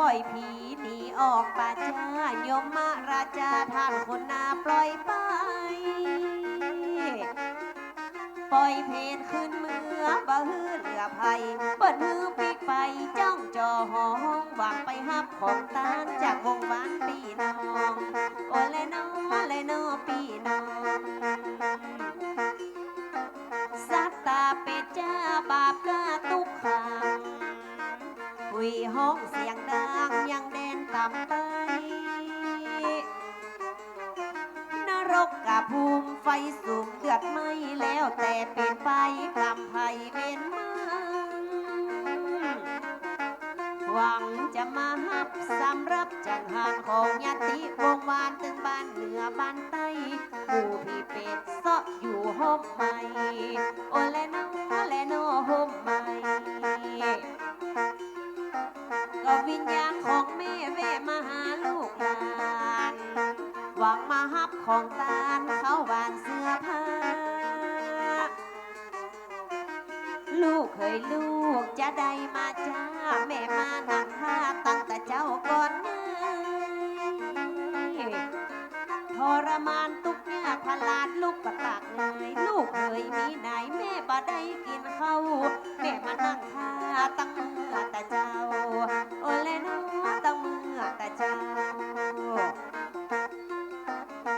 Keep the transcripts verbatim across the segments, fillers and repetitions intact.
ป่อยผีหนีออกป่าจ๊า ยมราชาต้านคนนาป่อยไป ป่อยเปรตขึ้นเมือบ่หื้อเหลือภัย เปิ้นหื้อปิ๊กไปจ้องจ่อหอห้อง หวังไปฮับของตานจากวงวานปี้น้อง โอแลนอ แลนอปี้น้อง สัตตาเปรตจ๊าบาปกล้าตุ๊กขัง หุยฮ้องเสียงดังยังแดนต่ำไป นรกกะภูมิไฟสูงเดือดไหม้ แล้วแต่เป๋นไปกรรมใผเวรมัน หวังจะมาฮับสำรับจังหันของญาติวงวานตึงบ้านเหนือบ้านใต้ หมู่ผีเปรตเซาะอยู่ฮ่มไม้ โอแลนอ แลนอฮ่มไม้ ก็วิญญาณของแม่แว่มาหาลูกหลาน หวังมาฮับของตานเข้าหว่านเสื้อผ้า ลูกเขยลูกจะได้มาจ้า แม่มานั่งท่าตั้งแต่เจ๊าก่อนไง ทรมานตุ๊กยากพลาดลุกบ่ตากเงย ลูกเขยมีไหนแม่บ่ได้กิ๋นข้าว แม่มานั่งท่าตั้งเมื่อแต่เจ๊า โอแลนอ ตั้งเมื่อแต่เจ๊า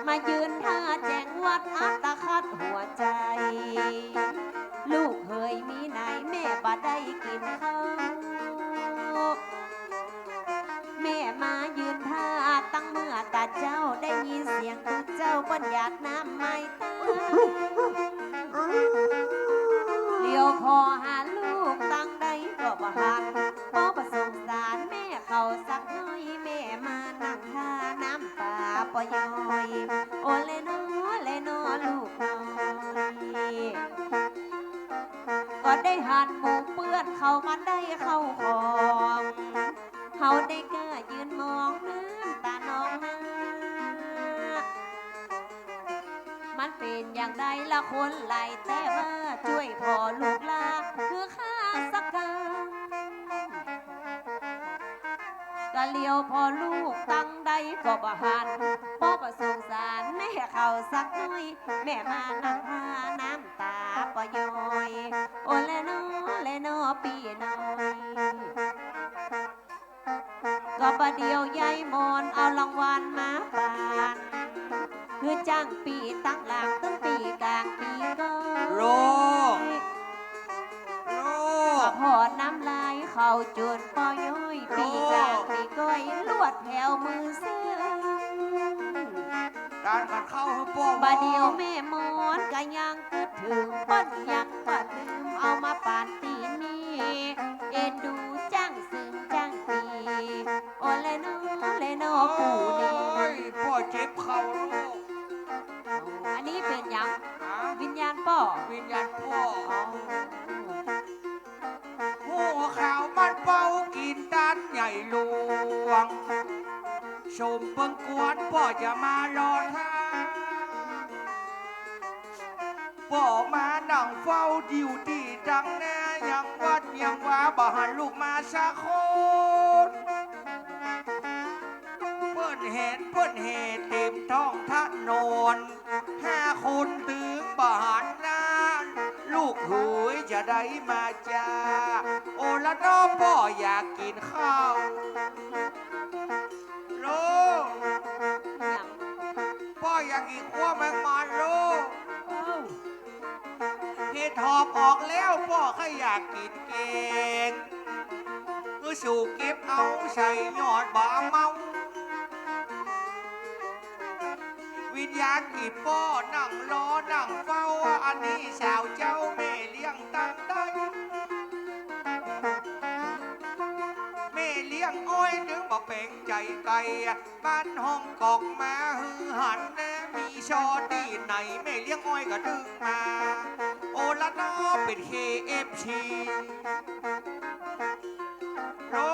มายืนท่าแจ๋งวัดอัตคัดหัวใจ๋ ลูกเขยมีไหนแม่บ่ได้กิ๋นข้าว แม่มายืนท่าตั้งเมื่อแต่เจ๊า ได้ยินเสียงตุ๊กเจ้าเปิ้นหยาดน้ำไม้ตา เหลียวผ่อหาลูกตังใดก็บ่หัน ป้อบ่สงสารแม่เขาสักหน้อย แม่มานั่งท่าน้ำต๋าป้อย้อย โอแลนอ แลนอลูกน้อย ก็ได้หันหมู่เปื้อนเขามาได้เข้าของ เฮาได้ก้ายืนมองน้ำต๋านองนา มันเป๋นอย่างใดละคนหลายแต่ว่า จ้วยผ่อลูกลาคือข้าสักกำ กะเหลียวผ่อลูกตังใดก็บ่หัน ป้อบ่สงสารแม่เขาสักหน้อย แม่มานั่งท่าน้ำต๋าป้อย้อย โอแลนอ แลนอปี้น้อย ก็บ่าเดี่ยวยายหมอนเอารางวัลมาปาน คือจ้างปี้ตังหลังตึงปี้กลางปี้ก้อย โล โล ผ่อน้ำลายเขาจุนป้อย้อย ปี้กลางปี้ก้อย ลวดแถวมือเสื้อ ตานขัดเข้าหื้อป้อ บ่าเดี่ยวแม่หมอนก็ยังกึ๊ดเถิง เปิ้นยังบ่าลืมเอามาปานตี้นี้ เอ็นดูจ้างเซิงจ้างปี้ โอแลนอ แลนอปู่นี่ โอ้ย ป้อเจ็บเข่าลูก อันนี้เป๋นหยัง ฮะ วิญญาณป้อ วิญญาณป้อ อ๋อ หัวขาวมันเป้ากิ๋นตานใหญ่หลวง สมเปิงกวนป้อจะมารอท่า ป้อมานั่งเฝ้าอยู่ตี้ตังหน้า ยังวัดยังวาบ่หันลูกมาสักคน เปิ้นแห่ เปิ้นแห่เต๋มท้องถนน ห้าคนตึงบ่หันหน้า ลูกเขยจะได้มาจ้า โอละนอ ป้ออยากกิ๋นข้าว ลูก หยัง ป้ออยากกิ๋นขั่วแมงมันลูก เอ้า เห็ดหอบออกแล้ว ป้อข้าอยากกิ๋นแกง หื้อสูเก็บเอาใส่ยอดบ่าเมา วิญญาณอี่ป้อนั่งรอนั่งเฝ้า อันนี้สาวเจ้าแม่เลี้ยงตังใด แม่เลี้ยงอ้อยตึงบ่แป๋งใจ๋ไก่ บ้านห้องกอกมาหื้อหันแน่ มีซอตี้ไหน แม่เลี้ยงอ้อยก็ตึงมา โอละนอ เป๋น เค เอฟ ซี โอ้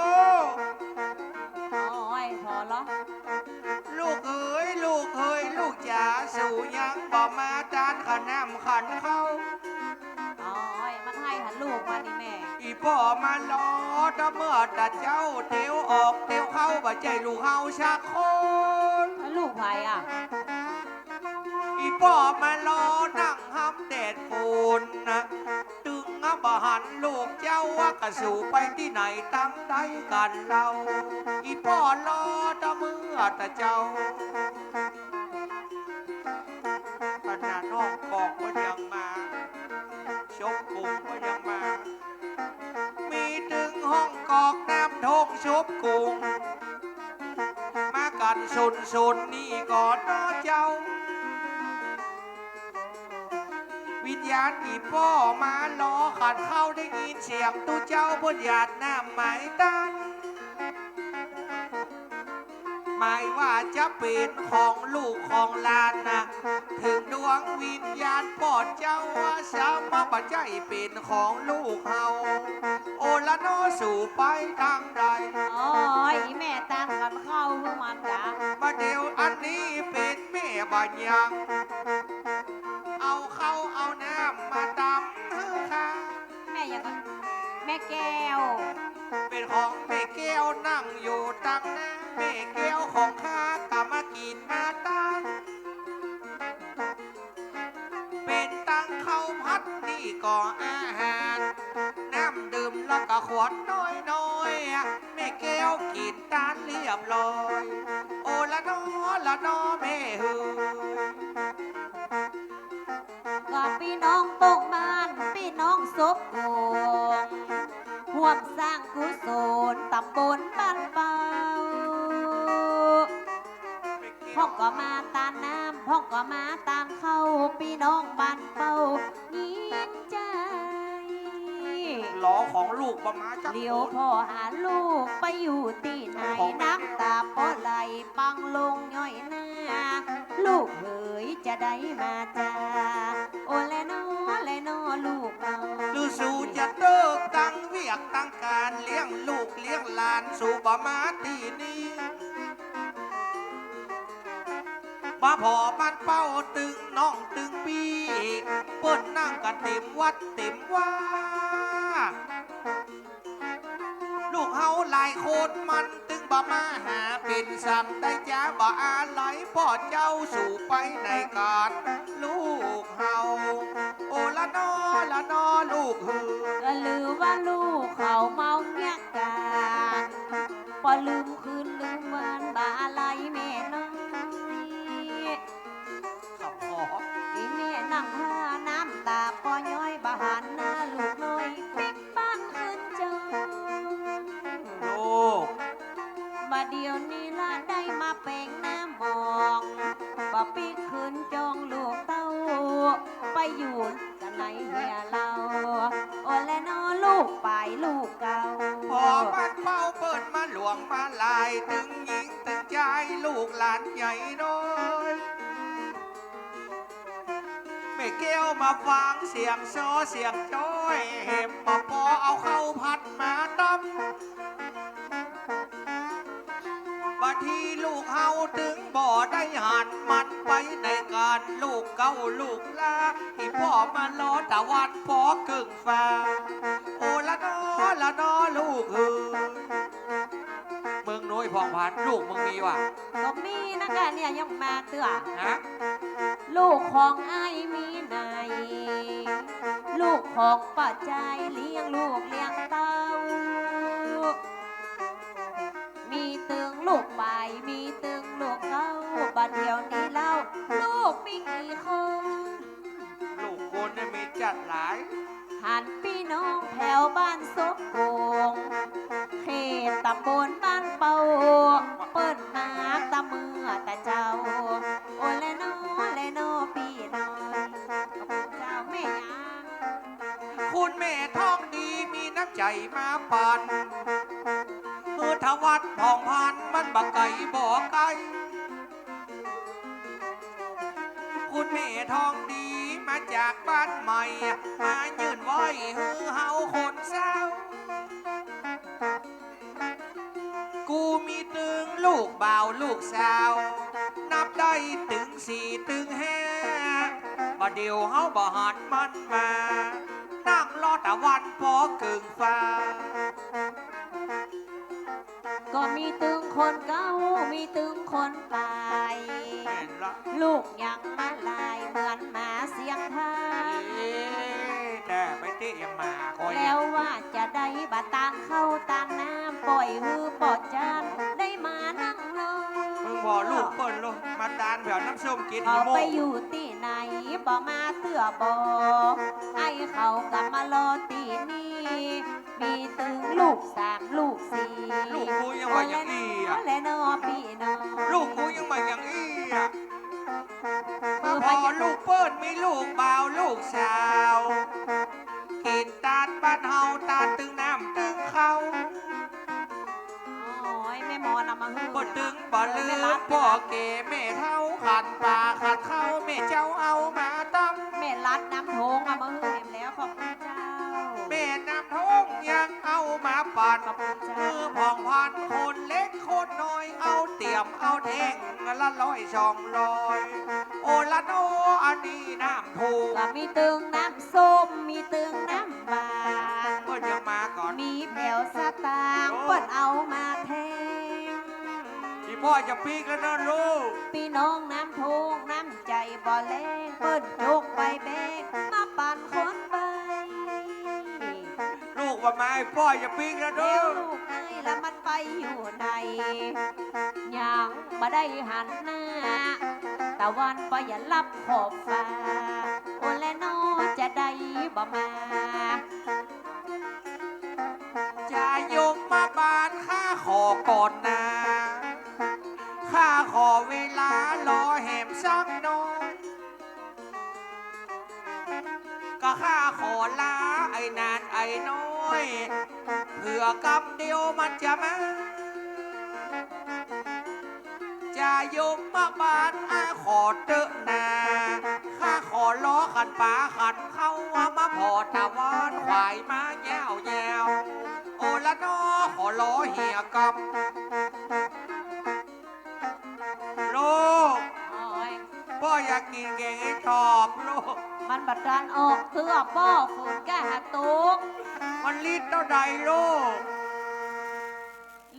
โอ้ย ผ่อละ ลูกเอ๋ย ลูกเอ๋ย ลูกจ๋า สูยังบ่มาตานขันน้ำขันข้าว โอ้ย มันไห้หาลูกมันนี่แม่ อี่ป้อมารอตะเมื่อตะเจ๊า เตียวออกเตียว ใจ้ลูกเฮาสักคน ลูกใผอะ อี่ป้อมารอนั่งหำแดดฝนนะ ตึงบ่หันลูกเจ้า ว่าก็สู่ไปตี้ไหนตังใดกั๋นเล่า อี่ป้อรอตะเมื่อตะเจ๊า ขนาดห้องกอกก็ยังมา ชบกุงก็ยังมา มีตึงห้องกอกน้ำท่งชบกุง มากั๋นสนๆ นี่ก่อเนาะเจ้า วิญญาณอี่ป้อมารอขันเข้าได้ยินเสียงตุ๊เจ้าเปิ้นหยาดน้ำหมายตัน หมายว่าจะเป๋นของลูกของหลานนะ เถิงดวงวิญญาณป้อเจ้าว่าสามารถบ่ใจ้เป๋นของลูกเฮา โอละเนาะสู่ไปตังใด โอ้ย อี่แม่ตานขันเข้าหื้อมันกา บ่าเดี่ยวอันนี้เป๋นแม่บ่ายัง เอาข้าวเอาน้ำมาตำหื้อข้า แม่หยังก่อ แม่แก้ว เป๋นของแม่แก้วนั่งอยู่ตังหน้า แม่แก้วของข้าก็มากิ๋นมาตาน เป๋นตังข้าวผัดนี่ก่ออาหาร น้ำดื่มแล้วก็ขวดน้อยๆ แม่แก้วกิ๋นตานเรียบร้อย โอละเนาะละเนาะแม่เฮย ก็ปี้น้องตรงบ้าน ปี้น้องศพโขง ฮ่วมสร้างกุศลต๋ำบลบ้านเป้า พ่องก็มาตานน้ำ พ่องก็มาตานข้าว ปี้น้องบ้านเป้ายินใจ๋ หลอของลูกบ่มาจัก เหลียวผ่อหาลูกไปอยู่ตี้ไหน น้ำต๋าป้อไหลปังลงย้อยหน้า ลูกเหยจะได้มาจา โอแลนอ แลนอลูกเนาะ หรือสูจะเติ๊กตังเวียกตังก๋านเลี้ยงลูกเลี้ยงหลาน สูบ่มาตี้นี้ บ่าผ่อบ้านเป้าตึงน้องตึงปี้ เปิ้นนั่งกั๋นเต๋มวัดเต๋มว่า ลูกเฮาหลายคนมันตึงบ่มาหา เป๋นสังได้จ๊ะบ่อาลัยป้อเจ้า สู่ไปไหนกั๋นลูกเฮา โอละนอละนอลูกเฮย เออ หรือว่าลูกเขาเมาเยียะกั๋น ป้อลืมคืนลืมวันบ่าอาลัยแม่น้อย ครับพ่อ ตี้แม่นั่งหาน้ำต๋าป้อย้อยบ่หันหน้าลูกน้อยปิ๊กปันคืนจอง ลูก บ่าเดี่ยวนี้ละได้มาแป๋งหน้ามอง บ่ปิ๊กคืนจองลูกเต้า ไปอยู่ จะไหนเหียเล่า โอแลนอลูกป๋ายลูกเก่า ผ่อบ้านเป้าเปิ้นมาหลวงมาหลาย ตึงญิงตึงจายลูกหลานใหญ่น้อย แม่แก้วมาฟังเสียงซ้อเสียงจ้อย เห็นบ่ปอเอาข้าวผัดมาตำ บางทีลูกเฮาตึงบ่ได้หันมันไปไหนกั๋น ลูกเก่าลูกหล้า อี่ป้อมารอตะวันปอเกิ่งฟ้า โอละนอละนอลูกเฮย มึงนุ้ยผ่องผัน ลูกมึงมีว่ะ ก็มีนะกะเนี่ยยังมาเตื้อ ฮะ ลูกของอ้ายมีไหน ลูกของป้าจายเลี้ยงลูกเลี้ยงเต้า มีตึงลูกป๋าย มีตึงลูกเก่า บ่าเดี่ยวนี้เล่า ลูกมีกี่คน ลูกคนนี่มีจัดหลาย หันปี้น้องแถวบ้านศพโขง เขตต๋ำบลบ้านเป้า เปิ้นมาตะเมื่อตะเจ๊า โอแลนอแลนอปี้น้อง ขอบคุณเจ้าแม่ยา คุณแม่ทองดีมีน้ำใจ๋มาปัน คือทวัดผ่องผันมันบ่ไก๋บ่ไก๋ คุณแม่ทองดีมาจากบ้านใหม่ มายื่นไหว้หื้อเฮาคนเศร้า กูมีตึงลูกบ่าวลูกสาว นับได้ตึงสี่ตึงห้า บ่าเดี่ยวเฮาบ่หันมันมา นั่งรอตะวันปอเกิ่งฟ้า ก็มีตึง คนเก่ามีตึงคนไป แม่นละ ลูกยังมาหลายเหมือนหมาเสียงไทย เอ๊ะ แต่ไปเตะยังหมาคอย แล้วว่าจะได้บ่ตานข้าวตานน้ำ ป่อยหื้อป้อจานได้มานั่งรอ มึงบอกลูกเปิ้นโลด มาตานแผวน้ำส้มกิ๋น เขา หิโม ไปอยู่ตี้ไหนบ่มาเตื้อบ่ ไอ้เขากลับมารอตี้นี่ มีตึงลูกสามลูกสี่ ลูกกูยังว่าอย่างอี้อะ และน้อปี้น้อง ลูกกูยังว่าอย่างอี้อะ มาพอลูกเปิ้นมีลูกบ่าวลูกสาว กิ๋นตานบ้านเฮาตานตึงน้ำตึงข้าว โอ้ย แม่หมอนำมาหื้อ บ่ตึงบ่ลืมป้อแก่แม่เฒ่า ขันป๋าขันข้าวแม่เจ้าเอามาตำ แม่ลัดน้ำโทงเอามาหื้อแหมแล้ว ขอบคุณเจ้า แม่น้ำโทงยังเอามาปั่น ขอบคุณเจ้า คือผ่องพันคนเล็กคนน้อย เอาเตียมเอาแท่งละร้อยสองร้อย โอละน้อ อันนี้น้ำโทง ก็มีตึงน้ำส้ม มีตึงน้ำหวาน เปิ้นยังมาก่อน มีแผวสตางค์ โอ้ เปิ้นเอามาแทง อีป้อจะปิ๊กแล้วนะลูก ปี้น้องน้ำโทงน้ำใจ๋บ่แลง เปิ้นจกใบแบงมาปันคนไป ลูกว่ามา อีป้อจะปิ๊กแล้วเด้อ แล้วลูกไอ้ละมันไปอยู่ไหน ยังบ่ได้หันหน้า ตะวันปออย่าลับขอบฟ้า โอและน้อจะได้บ่มา จะยมมาบาลข้าขอก่อนนา ข้าขอเวลารอแหมสักหน่อย ก็ข้าขอลาไอ้นานไอ้น้อย เผื่อกำเดียวมันจะมา จะยมมาบาลอาขอเต๊อะนา ข้าขอรอขันป๋าขันข้าวมาผ่อตะวันขวายมายาวยาว โอละน้อขอรอเหียกำ ลูก โอ้ย ป้ออยากกิ๋นแกงเห็ดถอบลูก มันบ่ตานออกเตื้อป้อ ฝนก้าหาตก มันลิตรเต้าใดลูก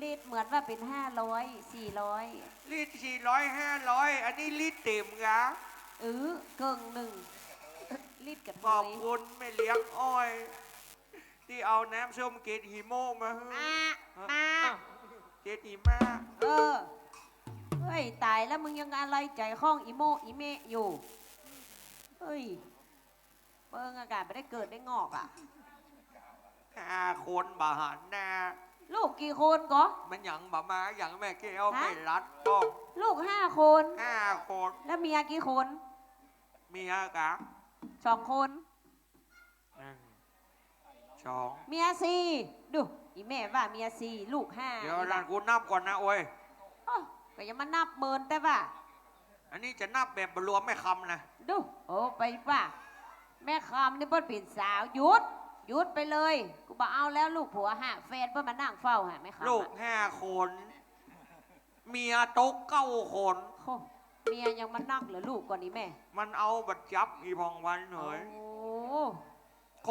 ลิตรเหมือนว่าเป๋นห้าร้อย สี่ร้อย ลิตรสี่ร้อย ห้าร้อย อันนี้ลิตรเต๋มกะ เออ เกิ่งนึ่ง ลิตรกับ ขอบคุณแม่เลี้ยงอ้อย ตี้เอาน้ำส้มเกล็ดหิโมะมาหื้อ มา ฮะ มา อ้าว เกล็ดหิมะ เออ เฮ้ย ต๋ายแล้ว มึงยังอะไลใจ๋ข้องอิโมะอิเมะอยู่ เฮ้ย เปิ้งอากาศบ่ได้เกิดได้งอกอะ ห้าคนบ่หันหน้า ลูกกี่คนก็ มันหยังบ่มาหยังแม่แก้ว ฮะ แม่ลัดป้อง ลูกห้าคน ห้าคน แล้วเมียกี่คน เมียกะ สองคน หนึ่ง สอง เมียสี่ ดู อีแม่ว่าเมียสี่ ลูกห้า เดี๋ยว นี่ หลานกูนับก่อนนะโอ้ย โอ้ ก็ยังมานับเมินแต่ว่า อันนี้จะนับแบบบ่รวมแม่คำนะ ดู โอ้ ไปว่า แม่คำนี่เปิ้นเป๋นสาว หยุด หยุดไปเลย กูบ่เอาแล้วลูกผัวห้า แฟนเปิ้นมานั่งเฝ้าหาแม่คำ ลูกห้าคน เมียตกเก้าคน โอ้ เมียยังมานักเหลือลูกก่อนนี่แม่ มันเอาบ่จับอีผ่องพันเหย โอ้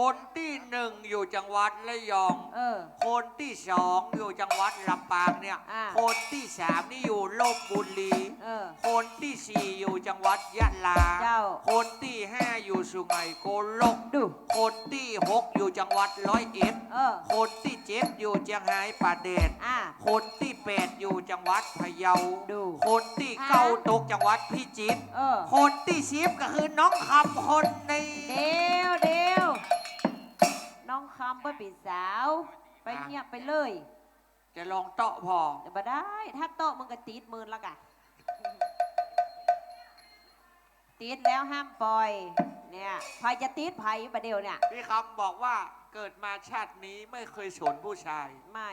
คนตี้หนึ่งอยู่จังหวัดระยอง เออ คนตี้สองอยู่จังหวัดลำปางเนี่ย อ่า คนตี้สามนี่อยู่ลพบุรี เออ คนตี้สี่อยู่จังหวัดยะลา เจ้า คนตี้ห้าอยู่สุไหงโกลก ดู คนตี้หกอยู่จังหวัดร้อยเอ็ด เออ คนตี้เจ็ดอยู่เจียงฮายป่าแดด อ่า คนตี้แปดอยู่จังหวัดพะเยา ดู คนตี้เก้า อ่า ตกจังหวัดพิจิตร เออ คนตี้สิบก็คือน้องคำคนนี้ เดี๋ยว เดี๋ยว น้องคำเปิ้นเป๋นสาว ไปเงียบไปเลย จะลองเตาะผ่อ บ่ได้ ถ้าเตาะมึงก็ติดเมินละกะ ติดแล้วห้ามปล่อย เนี่ย ใผจะติดใผบ่าเดี่ยวเนี่ย พี่คำบอกว่าเกิดมาชาตินี้ไม่เคยสนผู้ชาย ไม่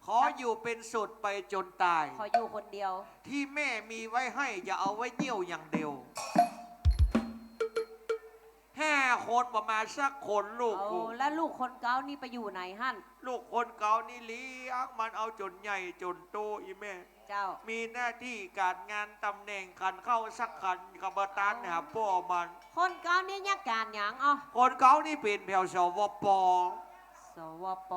ขออยู่เป๋นโสดไปจนต๋าย ขออยู่คนเดียว ตี้แม่มีไว้ให้จะเอาไว้เยี่ยวอย่างเดียว ห้าคนบ่มาสักคนลูกกู เอา แล้วลูกคนเก๊านี่ไปอยู่ไหนหั้น ลูกคนเก๊านี่เลี้ยงมันเอาจ๋นใหญ่จ๋นโตอีแม่ เจ้า มีหน้าตี้ก๋านงานต๋ำแหน่งขันข้าวสักขันก็บ่ตานหาป้อมัน คนเก๊านี่เยียะก๋านหยัง อ๋อ คนเก๊านี่เป๋นแผว สวป. สวป.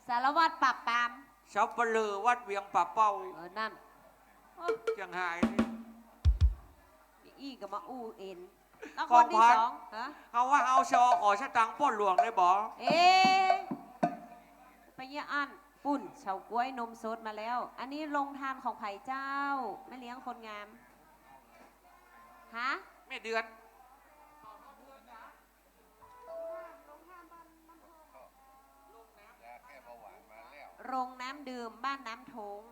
สารวัตรปราบปราม สัปเหร่อวัดเวียงป่าเป้า เออ นั่น โอ้ เจียงฮายนี่ อี้ก็มาอู้เอ็น แล้วคนตี้สอง ฮะ เฮาว่าเฮาชอขอสตางค์ป้อหลวงได้บ่ เอ๊ะ ไปเยียะอั้น ปุ้น เฉาก๊วยนมสดมาแล้ว อันนี้โรงทานของใผเจ้า แม่เลี้ยงคนงาม ฮะ แม่เดือน โรงน้ำดื่มบ้านน้ำโทง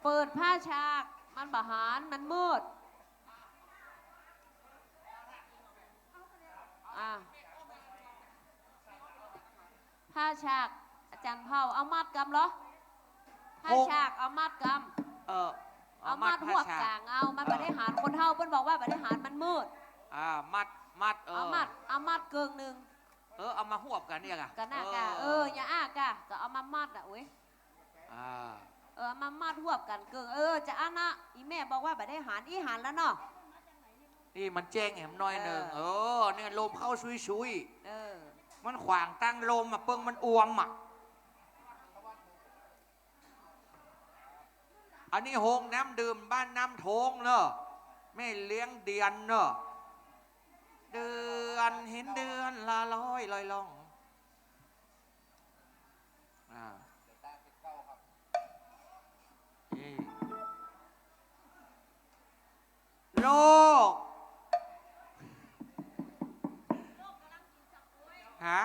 เปิดผ้าฉาก มันบ่หาน มันมืด อ่ะ ผ้าฉาก อาจ๋ารย์เผ่า เอามัดกำเหรอ ผ้าฉาก เอามัดกำ เออ เอามัด เอามัด ผ้าฉาก ฮวบก๋างเอา มันบ่ได้หาน คนเฒ่าเปิ้นบอกว่าบ่ได้หาน มันมืด อ่า มัด มัด เออ เอามัด เอามัดเกิ่งนึ่ง เออ เอามาฮวบกั๋นเนี่ยก่ะ กั๋นน่ะก่ะ เออ เออ อย่าอ้ากะ ก็เอามามัดอ่ะ โอ๊ย อ่า เออ เอามามัดฮวบกั๋นเกิ่ง เออ จะอั้นนะ อี่แม่บอกว่าบ่ได้หาน อี้หานแล้วเนาะ นี่มันแจ้งแหมหน้อยนึ่ง เออ เออ เนี่ยลมเข้าซุยๆ เออ มันขวางตั้งลมอ่ะ เปิ้งมันอวมอ่ะ อันนี้โฮงน้ำดื่มบ้านน้ำโทงเนอะ แม่เลี้ยงเดือนเนอะ เดือนเห็นเดือนละลอยลอยล่อง อ่า เอ้ย โลก ฮะ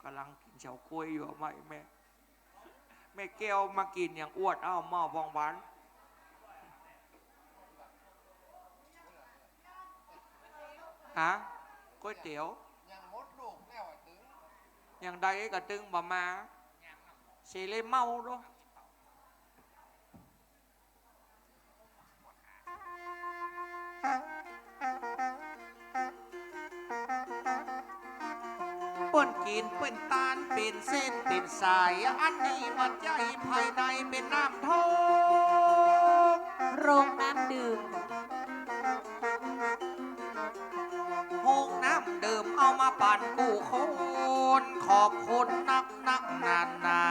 ก๋ำลังกิ๋นเฉาก๊วยอยู่ เอามาให้แม่ แม่แก้วมากิ๋นอย่างอวด เอาหม้อพองหวาน ฮะ ก๋วยเตี๋ยว อย่างใดก็ตึงบ่มา เสเลยเมาเนาะ เปิ้นกิ๋นเปิ้นตานเป๋นเส้นเป๋นสาย อันนี้มันใจ้ภายในเป๋นน้ำโทง โรงน้ำดื่ม โฮงน้ำดื่มเอามาปั๋นกู้คน ขอบคุณนักนักหนาหนา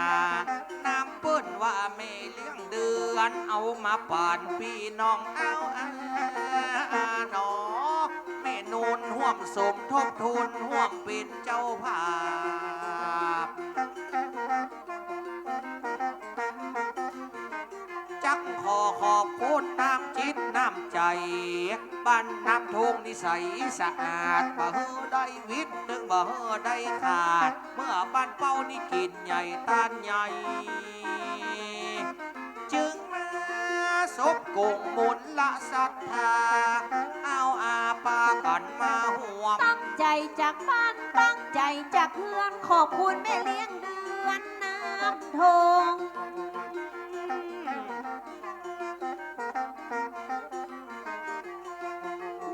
นามเปิ้นว่าแม่เลี้ยงเดือน เอามาปั๋นปี้น้องเอาอาหนอ แม่นุนฮ่วมสมทบทุนฮ่วมเป๋นเจ้าภาพ จักขอขอบคุณน้ำจิตน้ำใจ๋ บ้านน้ำโทงนิสัยสะอาด บ่หื้อได้หวิด ตึงบ่หื้อได้ขาด เมื่อบ้านเป้านี้กิ๋นใหญ่ตานใหญ่ จึงมาสบกุ้งมูลละศรัทธา เอาอาปากั๋นมาฮ่วม ตั้งใจ๋จากบ้าน ตั้งใจ๋จากเฮือน ขอบคุณแม่เลี้ยงเดือนน้ำโทง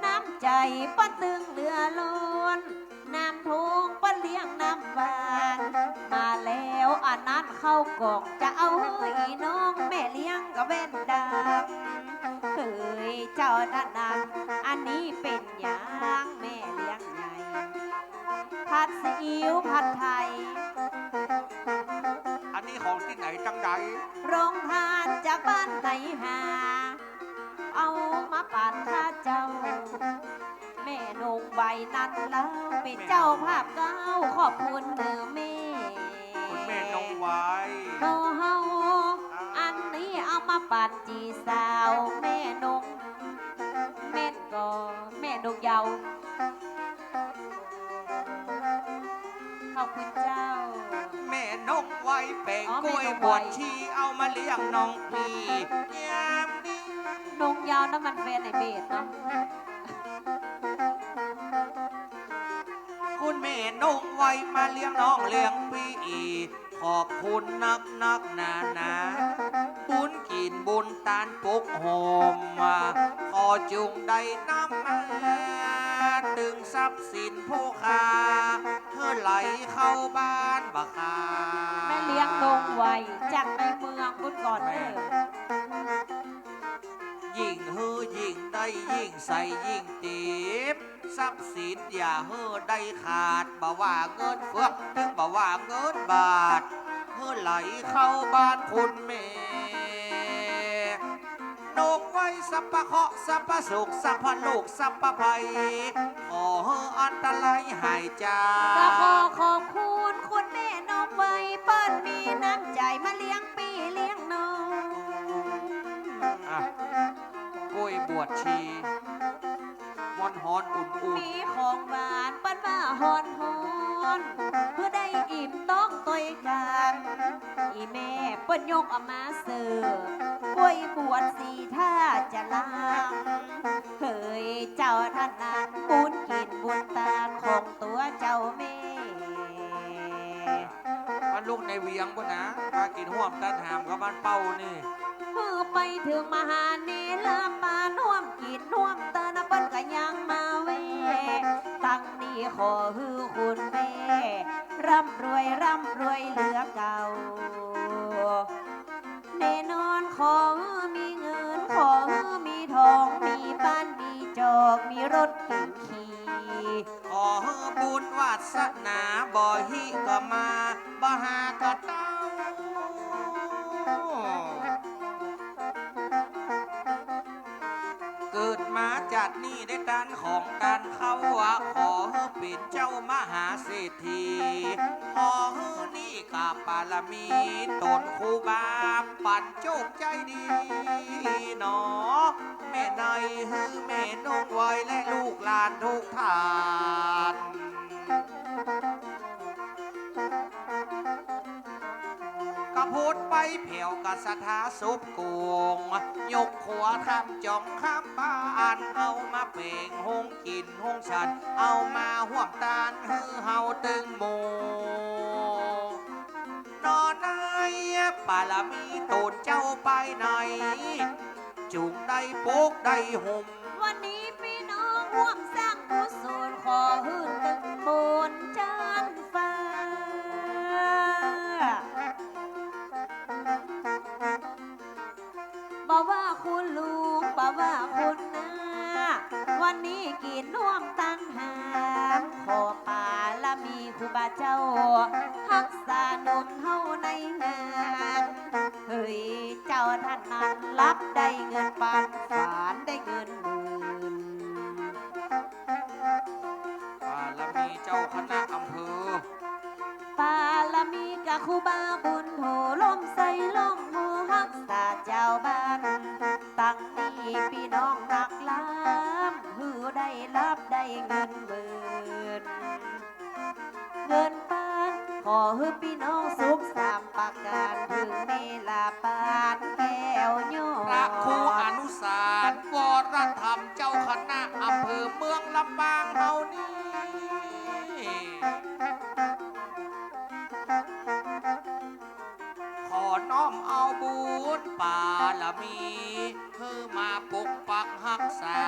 น้ำใจ๋เปิ้นตึงเหลือล้น น้ำโทงเปิ้นเลี้ยงน้ำหวาน มาแล้วอันนั้นข้าวกล่อง จะเอาหื้ออี่น้องแม่เลี้ยงกะแว่นดำ เฮ้ยเจ้านั้นนั้น อันนี้เป๋นหยังแม่เลี้ยงใหญ่ ผัดซีอิ๊วผัดไทย อันนี้ของตี้ไหนจังใด โรงทานจากบ้านไหนหา เอามาปั๋นข้าเจ้า แม่นงไวนั้นเล่า เป๋นเจ้าภาพเก๊า ขอบคุณเน่อแม่ คุณแม่นงไว โนเฮา อันนี้เอามาปั๋นจี๋สาว แม่นง แม่นก่อ แม่นงเยาว์ ขอบคุณเจ้า แม่นงไวแป๋ง อ๋อ กล้วย แม่นงไว บวชชี เอามาเลี้ยงน้องปี้ ยามนี้ นงเยาว์นั้นมันแฟนไอ้เบสเนาะ คุณแม่นงไวมาเลี้ยงน้องเลี้ยงปี้ ขอบคุณนักนักหนาหนา บุญกิ๋นบุญตานปกโฮม ขอจุ่งได้นำมา ตึงทรัพย์สินผู้ข้า หื้อไหลเข้าบ้านบ่ขาด แม่เลี้ยงนงไวจากในเมืองปุ้นก่อนเน่อ ยิ่งหื้อยิ่งได้ ยิ่งใส่ยิ่งเต็ม ทรัพย์สินอย่าหื้อได้ขาด บ่ว่าเงินเฟือง ตึงบ่ว่าเงินบาท หื้อไหลเข้าบ้านคุณแม่ นงไว้สัพพะเคราะห์ สัพพะโศก สัพพะโรค สัพพะภัย ขอหื้ออันตรายหายจาก ก็ขอขอบคุณคุณแม่นงไว้ เปิ้นมีน้ำใจ๋มาเลี้ยงปี้เลี้ยงน้อง อ่ะ กล้วยบวชชี ฮ้อนๆ อุ่นๆ มีของหวานเปิ้นว่าฮ้อนๆ เพื่อได้อิ่มต๊องตวยกั๋น อี่แม่เปิ้นยกเอามาเสิร์ฟ กล้วยบวชชีถ้าจะลำ เฮ้ย เจ้าถนัดบุญกิ๋นบุญตานของตั๋วเจ้าแม่ บ้านลูกในเวียงปู้นนะ มากิ๋นฮ่วมตานหามกับบ้านเป้านี่ เมื่อไปเถิงมหาเนรปานฮ่วมกิ๋นฮ่วมตานนะ เปิ้นก็ยังมาแวะ ตังนี้ขอหื้อคุณแม่ ร่ำรวยร่ำรวยเหลือเก่า แน่นอนขอหื้อมีเงิน ขอหื้อมีทอง มีบ้านมีจอก มีรถเก๋งขี่ ขอหื้อบุญวาสนาบ่ฮิก็มา บ่หาก็เต้า เกิดมาจาตินี้ได้ตานของตานเข้าอะ ขอหื้อเป๋นเจ้ามหาเศรษฐี ขอหื้อนี่กาบปารมีต๋นครูบา ปั๋นโจคใจ๋ดีหนอ แม่ในหื้อแม่นงไว้และลูกหลานทุกท่าน กะพูดไปแผวกะศรัทธาสบกง ยกขัวทำจ๋องข้ามบ้าน เอามาแป๋งโฮงกิ๋นโฮงฉัน เอามาฮ่วมตานหื้อเฮาตึงหมู่ หนอในปารมีต๋นเจ้าไปไหน จุ่งได้ปกได้ห่ม วันนี้ปี้น้องฮ่วมสร้างกุศล ขอหื้อตึงบนจั๊นฟ้า บ่ว่าคุณลุง บ่ว่าคุณน้า วันนี้กิ๋นฮ่วมตานหาม ขอปารมีครูบาเจ้า ฮักษาหนุนเฮาในงาน เฮ้ย เจ้าถนัดฮับได้เงินปันฝาน ได้เงินหมื่น ปารมีเจ้าคณะอำเภอ ปารมีกาครูบาบุญโถ ล้มใส่ล้มโฮฮักษาจาวบ้าน ตังนี้ปี้น้องนักล้ำ หื้อได้ฮับได้เงินหมื่น เงินปัน ขอหื้อปี้น้องสุขสามประก๋าน เถิงเมลาปานแก้วยอด พระครูอนุสารวรธรรม เจ้าคณะอำเภอเมืองลำปางเฮานี้ ขอน้อมเอาบุญปารมี หื้อมาปกปักฮักษา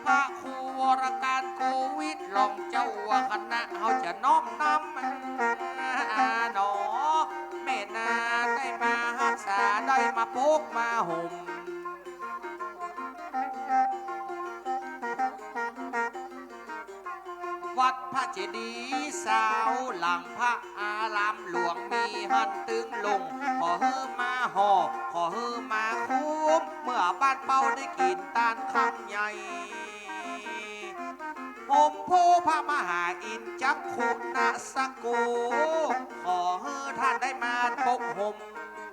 พระครูวรการโกวิท รองเจ้าคณะ เฮาจะน้อมนำหนอ แม่นาได้มาฮักษา ได้มาปกมาห่ม วัดพระเจดีย์ซาวหลัง พระอารามหลวงมีหั้นตึงลง ขอหื้อมาห่อ ขอหื้อมาคุ้ม เมื่อบ้านเป้าได้กิ๋นตานคำใหญ่ ห่มโพธิ์พระมหาอินทร์จักขุนสโก ขอหื้อท่านได้มาปกห่ม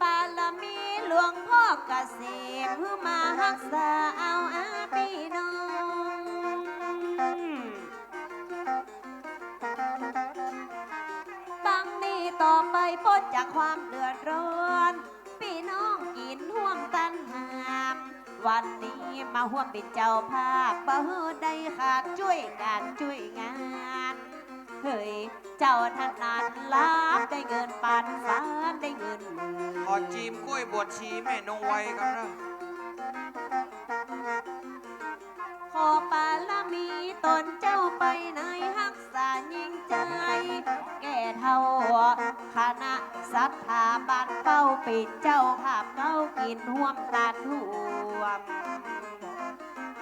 ปารมีหลวงพ่อเกษม หื้อมาฮักษาเอาอาปี้น้อง ตังนี้ต่อไปป๊นจากความเดือดร้อน ปี้น้องกิ๋นฮ่วมตานหาม วันนี้มาฮ่วมเป๋นเจ้าภาพ บ่หื้อได้ขาด จ้วยก๋านจ้วยงาน เฮ้ย เจ้าถนัดฮับได้เงินปันฝาน ได้เงินหมื่น ขอจีมกล้วยบวชชีแม่นงไวก่อนเน่อ ขอปารมีต๋นเจ้าไปไหน ฮักษายิ่งใจ๋ แก่เฒ่าคณะศรัทธาบ้านเป้า เป๋นเจ้าภาพเฮากิ๋นฮ่วมตานฮ่วม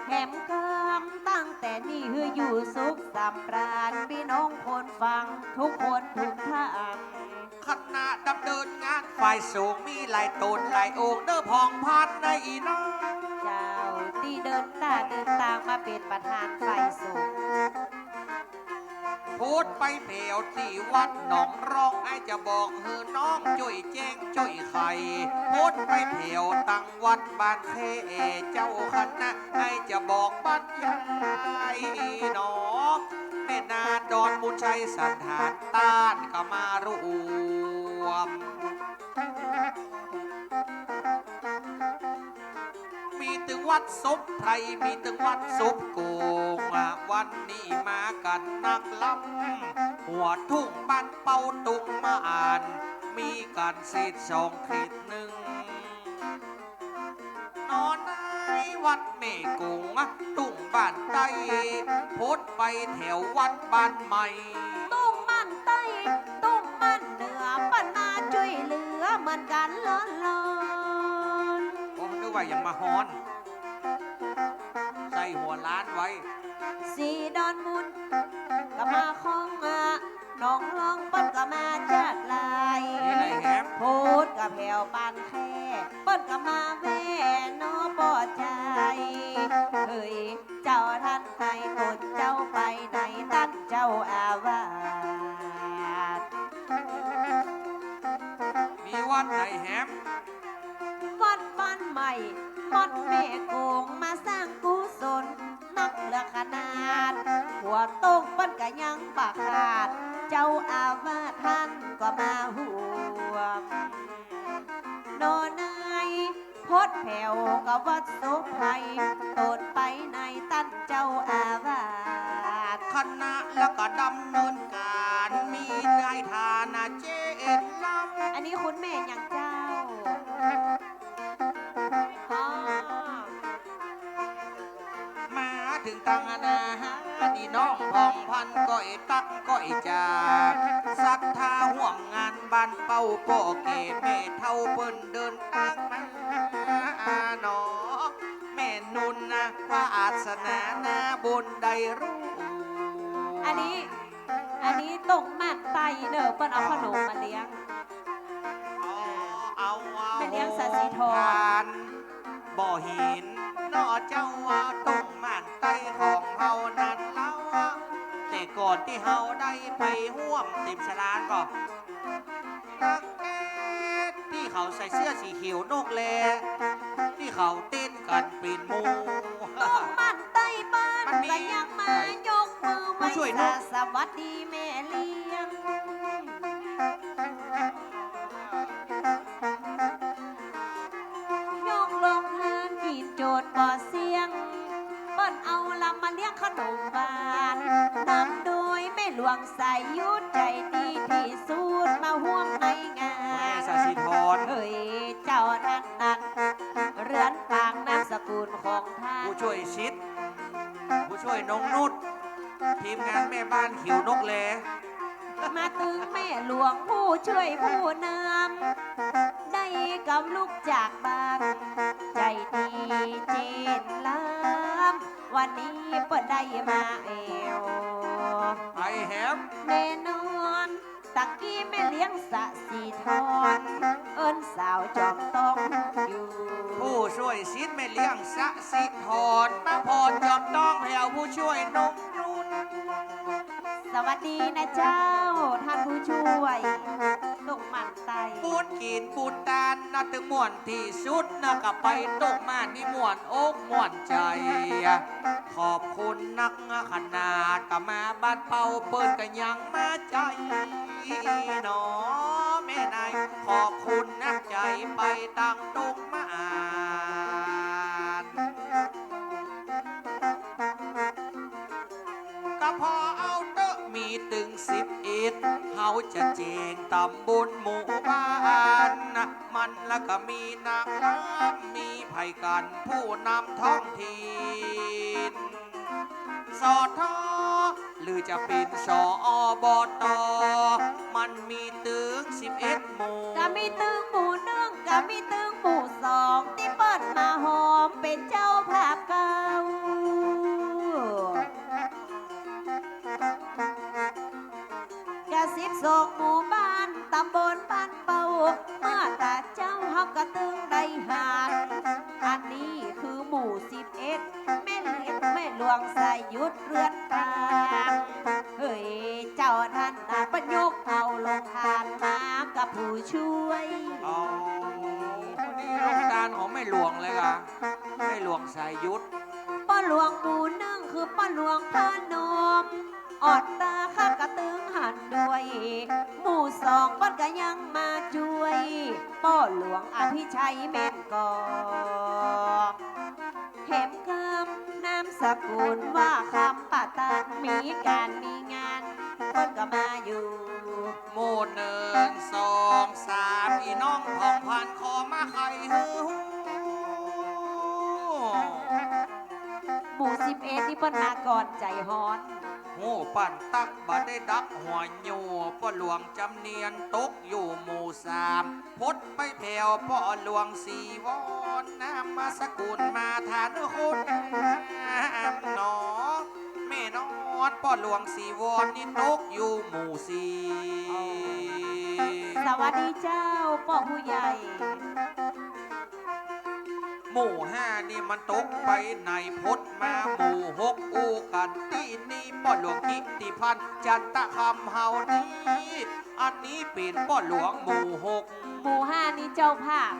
แหมกำ ตั้งแต่นี้หื้ออยู่สุขสำราญ ปี้น้องคนฟังกู้คนกู้ต้าน คณะดำเนินงานฝ่ายสงฆ์มีหลายต๋นหลายองค์เน่อ ผ่องพันธ์ นะอี่น้อง เจ้า ตี้เดินต๋าเดินตางมาเป๋นประธานฝ่ายสงฆ์ โผดไปแผวตี้วัดหนองร่อง ไอ้จะบอกหื้อน้องจ้วยแจ้งจ้วยไข โผดไปแผวตังวัดบ้านแค่ เจ้าคณะ ไอ้จะบอกบรรยายน้อง แม่นาดอนมูลชัยสันฐานต้านก็มารวม มีตึงวัดศพไพร มีตึงวัดศพโกง วันนี้มากั๋นนักลำ หัวทุ่งบ้านเป้าตุงมาอ่าน มีกั๋นเศษสองเขตนึ่ง นอนในวัดแม่โก๋ง ตุ้งบ้านใต้ โผดไปแถววัดบ้านใหม่ ตุ้งบ้านใต้ ตุ้งบ้านเหนือ เปิ้นมาจ้วยเหลือเหมือนกั๋นล้วนๆ โอ้ นึกว่ายังมาฮ้อน ใส่หัวล้านไว้ สีดอนมูลก็มาข้องอะ หนองร่องเปิ้นก็มาจัดลาย นี่ไหนแหม โผดก็แผวบ้านแค่ เปิ้นก็มาแว่เนาะป้อใจ๋ เฮ้ย เจ้าต้านไหน ตนเจ้าไปไหน ต้านเจ้าอาวาส มีวัดไหนแหม วัดบ้านใหม่ วัดแม่โก๋ง มาสร้างกุศลนักเหลือขนาด หัวโต๊งเปิ้นก็ยังบ่ขาด เจ้าอาวาสต้านก็มาฮ่วม นอนในโผดแผวก็วัดศพไพร ตนไปไหน ต้านเจ้าอาวาส คณะแล้วก็ดำเนินก๋าน มีนายฐานะเจนลำ อันนี้คุณแม่หยังเจ้า อ๋อ มาเถิงตังนา นี่น้องผ่องพันธ์ก้อยตั๊กก้อยจ๋า ศรัทธาฮ่วมงานบ้านเป้า ป้อแก่แม่เฒ่าเปิ้นเดินตางมาเนาะ แม่นุนนะ วาสนานาบุญได้ร่วม อันนี้ อันนี้ตุ้งบ้านใต้เน่อ เปิ้นเอาขนมมาเลี้ยง เอา เอา เอา แม่เลี้ยงสะสีทอง ผ่านบ่อหินเนาะเจ้า ว่าตุ้งบ้านใต้ของเฮานั้นเล่า แต่ก่อนตี้เฮาได้ไปฮ่วมเต็มสลานก่อ สังเกตตี้เขาใส่เสื้อสีเขียวนกแล ตี้เขาเต้นกั๋นเป๋นหมู่ ตุ้งบ้านใต้บ้าน มันมี ก็ยังมายกมือไหว้ ผู้ช่วยนก สา สวัสดีแม่เลี้ยง ยกลงหากิ๋นโจทย์บ่เสี้ยง เปิ้นเอาลำมาเลี้ยงขนมหวาน นำโดยแม่หลวงสายยุทธ ใจ๋ดีตี้สุด มาฮ่วมในงาน แม่สาสีทร เฮ้ย เจ้านั้นนั้น เรือนปางนามสกุลของต้าน ผู้ช่วยสิทธิ์ ผู้ช่วยนงนุช ทีมงานแม่บ้านเขียวนกแล มาเถิงแม่หลวงผู้ช่วยผู้นำ ได้กำลุกจากบ้าน ใจ๋ดีเจนลำ วันนี้เปิ้นได้มาแอ่ว ไอ้แหม แน่นอน ตะกี้แม่เลี้ยงสะสีทร เอิ้นสาวจอมต้องอยู่ ผู้ช่วยสิทธิ์แม่เลี้ยงสะสีทร มาผ่อจอมต้องแผวผู้ช่วยนงนุช สวัสดีนะเจ้า ต้านผู้ช่วย ตุ้งบ้านใต้ บุญกิ๋นบุญตานนะ ตึงม่วนตี้สุดนะ ก็ไปตุ้งบ้านนี่ม่วนอกม่วนใจ๋ ขอบคุณนักขนาด ก็มาบ้านเป้าเปิ้นก็ยังมาใจ๋เนาะ แม่นาย ขอบคุณนักใจ๋ ไปตังตุ้งบ้าน ก็ผ่อเอาเต๊อะ มีตึงสิบเอ็ด เฮาจะแจ้งต๋ำบลหมู่บ้าน มันละก็มีนางรำ มีใผกั๋น ผู้นำท้องถิ่น สอทอ หรือจะเป๋น สอ อบ ต มันมีตึงสิบเอ็ดหมู่ ก็มีตึงหมู่นึ่ง ก็มีตึงหมู่สอง ตี้เปิ้นมาฮอมเป๋นเจ้าภาพเก่า สองหมู่บ้านตำบลบ้านเป้า เมื่อตะเจ๊าเฮาก็ตึงได้หัน อันนี้คือหมู่สิบเอ็ด แม่เล็กแม่หลวงสายุทธเรือนตาง เฮ้ย เจ้าท่านน่ะเปิ้นยกเอาโฮงตานมากับผู้ช่วย อ๋อ นี่โฮงตานของแม่หลวงเลยกา แม่หลวงสายุทธ ป้อหลวงหมู่นึ่งคือป้อหลวงพนม อ่อนตาข้าก็ตึงหันด้วย หมู่สองเปิ้นก็ยังมาจ้วย ป้อหลวงอภิชัยแม่นก่อ แหมกำนามสกุลว่าคำปะตัน มีก๋านมีงานเปิ้นก็มาอยู่ หมู่นึ่ง สอง สาม อี่น้องผ่องพันธุ์ขอมาไขหื้อฮู้ หมู่สิบเอ็ดนี่เปิ้นมาก่อนใจ๋ฮ้อน ฮู้ปานตั๊กบ่ได้ดักหัวยู ป้อหลวงจ๋ำเนียนตกอยู่หมู่สาม พดไปแผ่วป้อหลวงศรีวร นามสกุลมาฐานคนงามหนอ แม่นอนป้อหลวงศรีวรนี่ตกอยู่หมู่สี่ สวัสดีเจ้าป้อผู้ใหญ่ หมู่ห้านี่มันตกไปไหน พดมาหมู่หก อู้กั๋นตี้นี่ ป้อหลวงกิตติพันธ์ จันตะคำเฮานี่ อันนี้เป๋นป้อหลวงหมู่หก หมู่ห้านี่เจ้าภาพ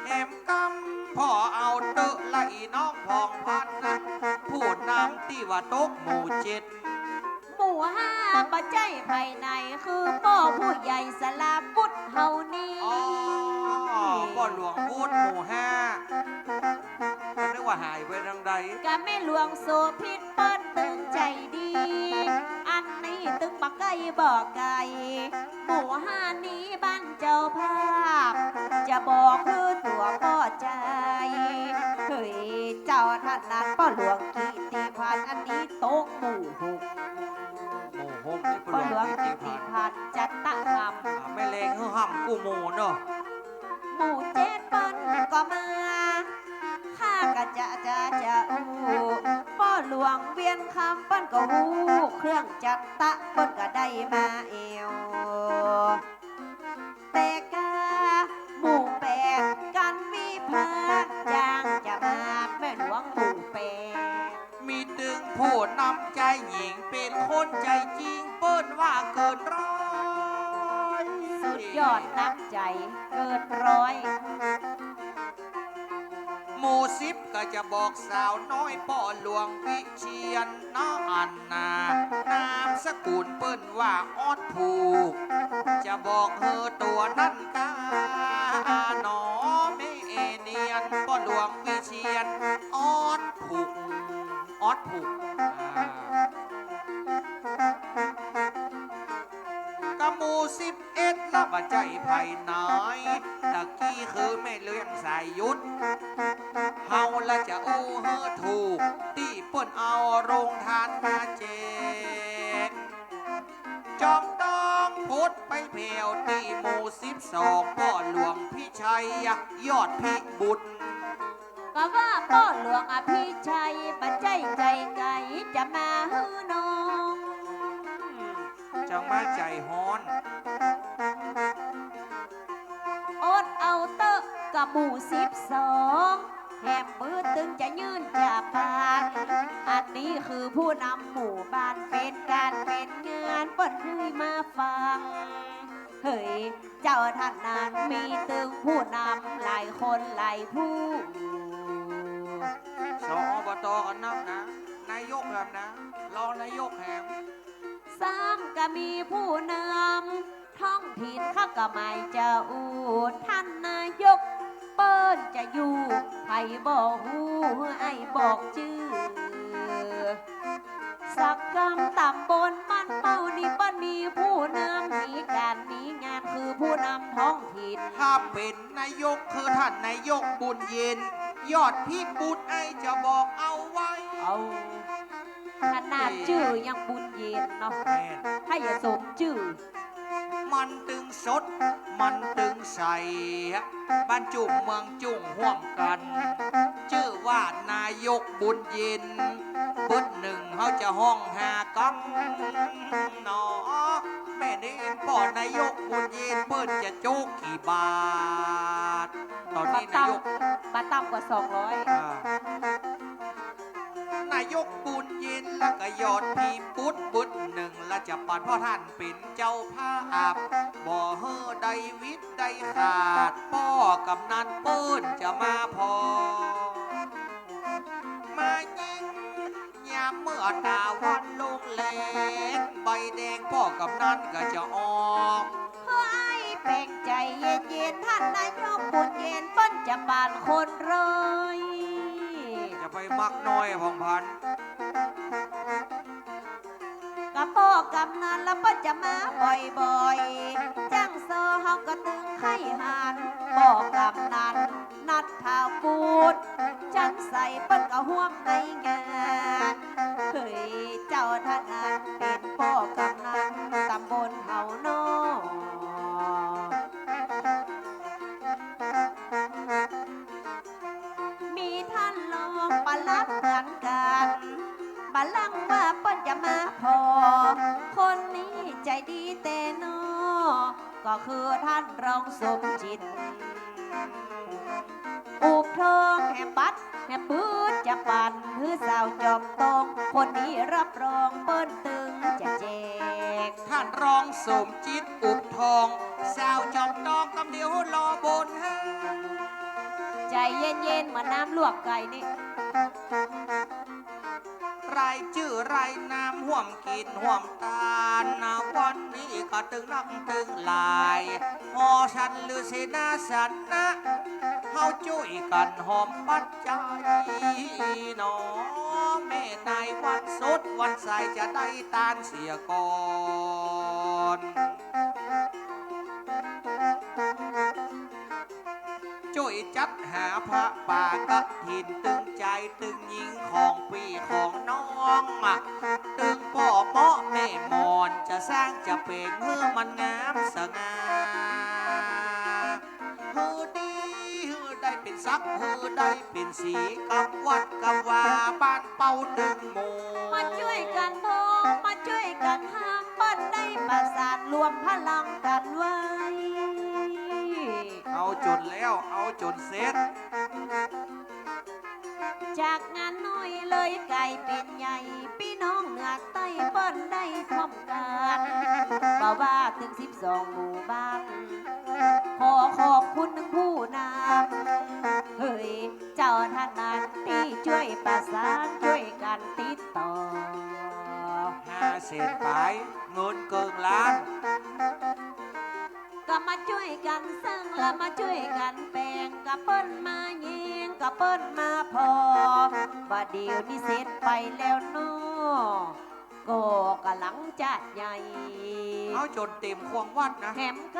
แหมกำผ่อเอาเต๊อะละอี่น้องผ่องพันธุ์นะ ผู้นำตี้ว่าตกหมู่เจ็ด หมู่ห้าบ่ใจ้ใผไหน คือป้อผู้ใหญ่สลาวุธเฮานี่ อ๋อ ป้อหลวงวุธหมู่ห้า ก็นึกว่าหายไปตางใด กาแม่หลวงโสภิตเปิ้นตึงใจ๋ดี อันนี้ตึงบ่ใก้บ่ไก๋ หมู่ห้านี้บ้านเจ้าภาพ จะบอกหื้อตั๋วป้อใจ๋ เฮ้ย เจ้าท่านนั้นป้อหลวงกิตติพันธ์ อันนี้ตกหมู่หก หมู่หกนี่ป้อหลวงกิตติพันธ์ ป้อหลวงกิตติพันธ์ จันตะคำ อ่า แม่แลงหื้อห้ำกู้หมู่เนาะ หมู่เจ็ดเปิ้นก็มา ข้าก็จะ จะ จะอู้ ป้อหลวงเวียนคำเปิ้นก็ฮู้ เครื่องจันตะเปิ้นก็ได้มาแอว แต่กาหมู่แปด กั๋นวิภาค จางจะมาแม่หลวงหมู่แปด มีตึงผู้นำใจ๋หญิง เป๋นคนใจ๋จริง เปิ้นว่าเกินร้อย สุดยอดน้ำใจ๋เกินร้อย หมู่สิบก็จะบอกสาวน้อยป้อหลวงวิเชียรเนาะ อันน่ะ นามสกุลเปิ้นว่าออดผูก จะบอกหื้อตั๋วนั้นกาหนอ แม่เนียนป้อหลวงวิเชียร ออดผูก ออดผูก อ่า กาหมู่สิบเอ็ดละบ่ใจ้ใผไหน ตะกี้คือแม่เลี้ยงสายุทธ เฮาละจะอู้หื้อถูก ตี้เปิ้นเอาโฮงตานมาแจก จอมต้องพดไปแผ่วตี้หมู่สิบสอง ป้อหลวงพิชัยยอดพิบุตร ก็ว่าป้อหลวงอภิชัย บ่ใจ้ใจ๋ไก๋ จะมาหื้อน้อง จังมาใจ๋ฮ้อน อดเอาเต๊อะกาหมู่สิบสอง แหมปื๊ดตึงจะยื่นจะปาด อันนี้คือผู้นำหมู่บ้าน เป๋นก๋านเป๋นงานเปิ้นหื้อมาฟัง เฮ้ย เจ้าท่านนั้นมีตึงผู้นำหลายคนหลายผู้ ส อบต ก็นับนะ นายกแหมนะ รองนายกแหม ซ้ำก็มีผู้นำท้องถิ่น ข้าก็หมายจะอู้ท่านนายก เปิ้นจะอยู่ ใผบ่ฮู้หื้ออ้ายบอกจื้อ สักกำต๋ำบลบ้านเป้านี่เปิ้นมีผู้นำ มีก๋านมีงาน คือผู้นำท้องถิ่น ถ้าเป๋นนายกคือท่านนายกบุญเย็น ยอดพิบุตร อ้ายจะบอกเอาไว้ เอา ขนาดจื้อยังบุญเย็นเนาะ แม่น ถ้าอย่าสมจื้อ มันตึงสด มันตึงใส บ้านจุ่งเมืองจุ่งฮ่วมกั๋น จื้อว่านายกบุญเย็น เปิ้นนึ่งเฮาจะฮ้องหากั๋นหนอ แม่นี้ป้อนายกบุญเย็นเปิ้นจะโจ๊กกี่บาท ต๋อนนี้นายก บ่ต่ำ บ่ต่ำกว่าสองร้อย อ่า นายกบุญเย็นแล้วก็ยอดพีปุดบึดนึ่ง และจะปานพ่อท่านเป๋นเจ้าภาพ บ่หื้อได้หวิดได้ขาด ป้อกำนันเปิ้นจะมาผ่อ มาแย้ง ยามเมื่อต๋าวันลงแลง ใบแดงป้อกำนันก็จะออก ขออ้ายแป๋งใจ๋เย็นๆ ท่านนายกบุญเย็นเปิ้นจะปานคนร้อย จะไปมักน้อยผ่องผัน ก็ป้อกำนันแล้วเปิ้นจะมาบ่อยๆ จ้างซอเฮาก็ตึงใค่หัน ป้อกำนัน นัดท้าวกู๊ด จันใสเปิ้นก็ฮ่วมในงาน เฮ้ย เจ้าท่านนั้นเป๋นป้อกำนันตำบลเฮาน้อ มีท่านรองปลัดเหมือนกั๋น บ่ลังว่าเปิ้นจะมาผ่อ คนนี้ใจ๋ดีแต๊น้อ ก็คือท่านรองสมจิต อุบทองแหมบัตรแหมปื๊ดจะปัน หื้อสาวจอมตอง คนนี้รับรองเปิ้นตึงจะแจก ท่านรองสมจิต อุบทอง สาวจอมตอง กำเดียวรอบนฮะ ใจ๋เย็นๆ เหมือนน้ำลวกไก่นี่ รายจื้อรายนามฮ่วมกิ๋นฮ่วมตานนะ วันนี้ก็ตึงนักตึงหลาย ฮอฉันหรือเสนาสนะ เฮาจุ้ยกั๋นหอมปัจจัยหนอ แม่นายวันสดวันใสจะได้ตานเสียก่อน จุ้ยจัดหาผ้าป่ากฐิน ตึงจายตึงญิงของปี้ของน้อง ตึงป้อเมาะแม่หมอน จะสร้างจะเป๋งหื้อมันงามสง่า หื้อดีหื้อได้เป๋นศักดิ์ หื้อได้เป๋นศรี กับวัดกับวาบ้านเฮาตึงหมู่ มาจุ้ยกั๋นทอง มาจุ้ยกั๋นหาม เปิ้นได้ประสานรวมพลังกั๋นไว้ เอาจ๋นแล้ว เอาจ๋นเสร็จ จากงานน้อยเลยก๋ายเป๋นใหญ่ ปี้น้องเหนือใต้เปิ้นได้พร้อมกั๋น บ่ว่าตึงสิบสองหมู่บ้าน ขอขอบคุณตึงผู้นำ เฮ้ย เจ้าท่านนั้นตี้จุ้ยประสาน จุ้ยกั๋นติดต่อ ห้าแสนป๋าย เงินเกิ่งล้าน ก็มาจุ้ยกั๋นเซิ่ง และมาจุ้ยกั๋นแป๋ง ก็เปิ้นมาแย้ง ก็เปิ้นมาผ่อ บ่าเดี่ยวนี้เสร็จไปแล้วน้อ ก็ก่ำลังจะใหญ่ เอาจ๋นเต๋มขวงวัดนะ แหมก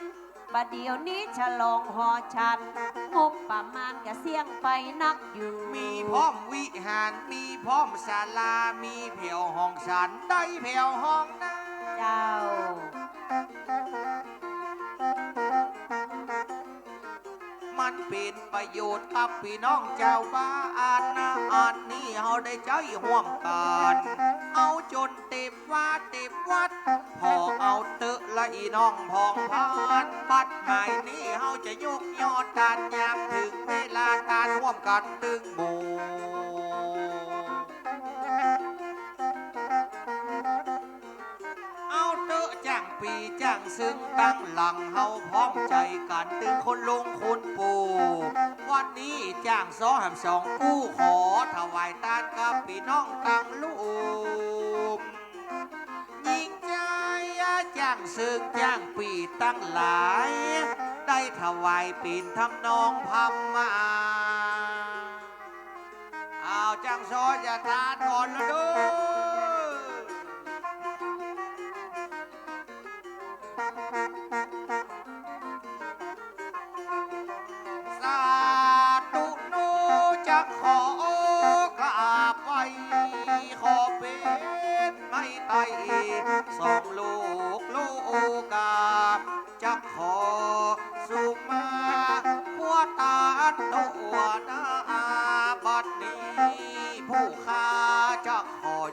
ำ บ่าเดี่ยวนี้ฉลองหอฉัน งบประมาณก็เสี้ยงไปนักอยู่ มีพร้อมวิหาร มีพร้อมศาลา มีแผวห้องฉัน ได้แผวห้องน้ำ เจ้า มันเป๋นประโยชน์กับปี้น้องจาวบ้านนะ อันนี้เฮาได้ใจ๊ฮ่วมกั๋น เอาจ๋นเต๋มวาเต๋มวัด ผ่อเอาเต๊อะละอี้น้องผ่องผัน บัดหมายนี้เฮาจะยกยอดตาน ยามเถิงเวลาตานฮ่วมกั๋นตึงหมู่ เอาเต๊อะจ้างปี้จ้างเซิงตังหลัง เฮาพร้อมใจ๋กั๋นตึงคนลุงคนปู่ วันนี้จ้างซอแหมสองกู้ ขอถวายตานกับปี้น้องตังลุ่ม ยิ่งใจ๋จ้างเซิงจ้างปี้ตังหลาย ได้ถวายเป๋นทำนองพราหมณ์มา เอาจ้างซอจะตานก่อนละเด้อ สาธุโน จะขอกราบไหว้ ขอเป๋นไม้ไต้สองโลกโลกา จะขอสุมาพัวตานตัวหน้า บัดนี้ผู้ข้าจะขอย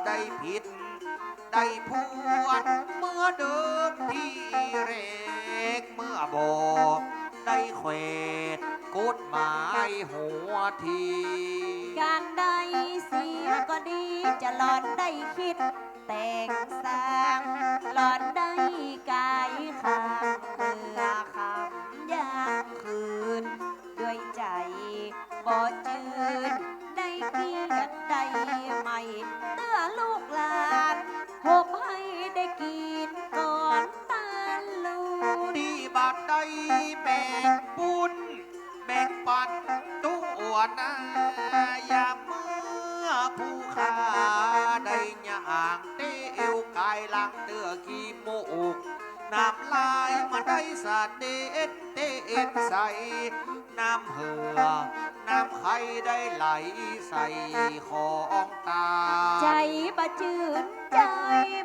ได้ผิดได้ผวนเมื่อเดิมทีแรก เมื่อบ่ได้แขวนกฎหมายหัวที ก๋านได้เสียก็ดี จะหล่อนได้กึ๊ดแต่งสร้าง หล่อนได้ก๋ายข้างเมื่อค่ำยามคืน ด้วยใจ๋บ่จื้น ได้เกียรติได้ใหม่ เตื้อลูกหลาน หบหื้อได้กิ๋นก่อนตันลูน ตี้บ่ได้แบ่งบุญแบ่งปันตั๋วนา ยามเมื่อผู้ข้าได้ย่างเต๊วก๋ายหลังเตื้อขี้มูก น้ำลายมันได้เสด็จเต๊นใส น้ำเหื่อน้ำไข้ได้ไหลใส่ของตา ใจ๋บ่จื้นใจ๋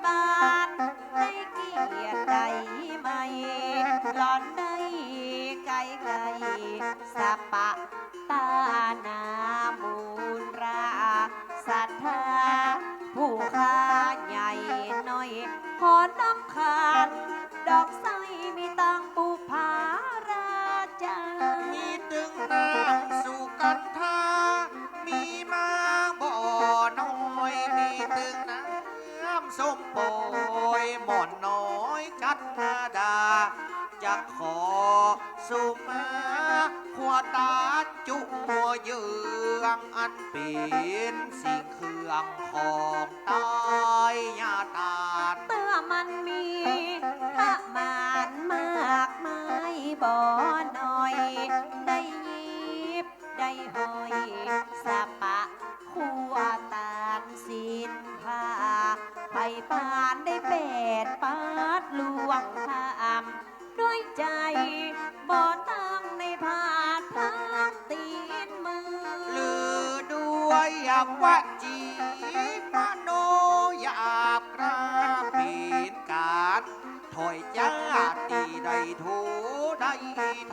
บาน ได้เกียรติได้ใหม่ หล่อนได้ก๋ายไก่สะปะตานามูลรา ศรัทธาผู้ข้าใหญ่น้อย ขอนำขานดอกไส้มีตังบุปผาราจา มีตึงน้ำสุกัณฑา มีมาบ่น้อย มีตึงน้ำส้มปอย หม่อนน้อยจันทดา จักขอสุมา คว้าตาจุ่มเยือง อันเป๋นสิ่งเครื่องของตายยาตาน เตื้อมันมีประมาณมากมายบ่น้อย ได้หยิบได้ห้อยสะปะคว้าตานสิ้นผ้า ใผปานได้แปดปัดล่วงข้าม ด้วยใจ๋บ่ตั้งในผาดพลั้งตี๋นมือ หรือด้วยวจีมโนหยาบกร้า เป๋นก๋านถ้อยจ๊าตี้ได้ถูได้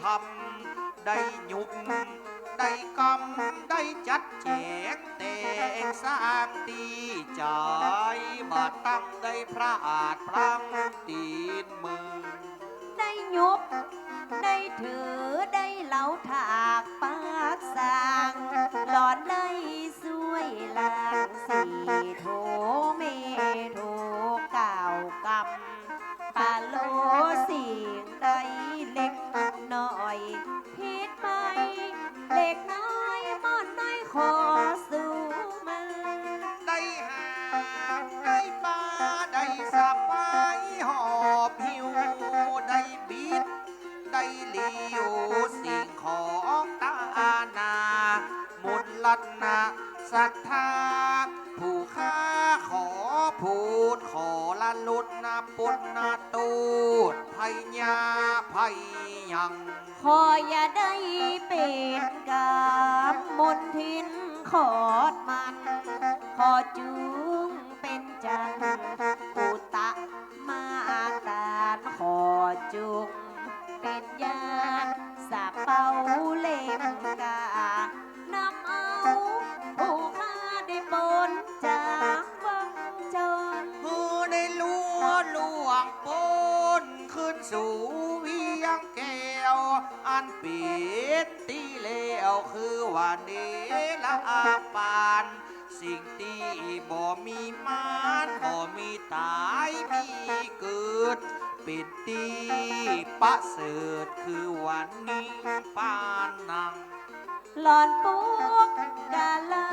ทำ ได้หยุบได้กำ ได้จัดแจ๋งแต่งสร้างตี้ใจ๋ บ่ตั้งได้ผาดพลั้งตี๋นมือ ได้หยุบได้ถือได้เหลาถากปัดสร้าง หล่อนได้ซ่วยล้างสีโถเมโถก้าวกำ ปะโลสิ่งใดเล็กน้อย ผิดไปเล็กน้อยหม่อนน้อยขอสุมา ได้หามได้ปาได้สะปายหอบหิ้ว ได้บิดได้หลิ้วสิ่งของตานา มนต์รัตนะศรัทธา ผู้ข้าขอพูดขอละลดนะปนนะโต้ษภัยยาภัยยัง ขออย่าได้เป๋นก๋รรมมนทินขอดมัน ขอจุ่งเป๋นจันทร์อุตตมาตาน ขอจุ่งเป๋นยานสะเปาเล่มก๋า นำเอาผู้ข้าได้ป๊นจากวังจร หื้อได้ลัวล่วงป๊นขึ้นสู่เวียงแก้ว อันเป๋นตี้แล้วคือว่าเนรปาน สิ่งตี้บ่มีมานบ่มีต๋ายมีเกิด เป๋นตี้ประเสริฐคือว่านิพพานัง หล่อนปกกะลา